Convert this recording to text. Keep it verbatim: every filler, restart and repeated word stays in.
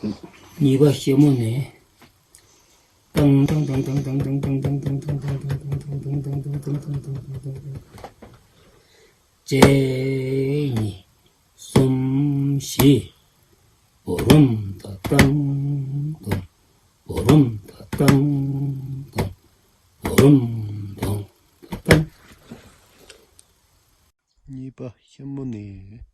གཉིས་པ་ཤེ་མོ་ནས། ཏང་ཏང་། གཅིག་གཉིས་གསུམ་བཞི། བུ་རམ་ད་ཏང་ཏང་། བུ་རམ་ད་ཏང་ཏང་། བུ་རམ་ཏང་ད་ཏང་། གཉིས་པ་ཤེ་མོ་ནས།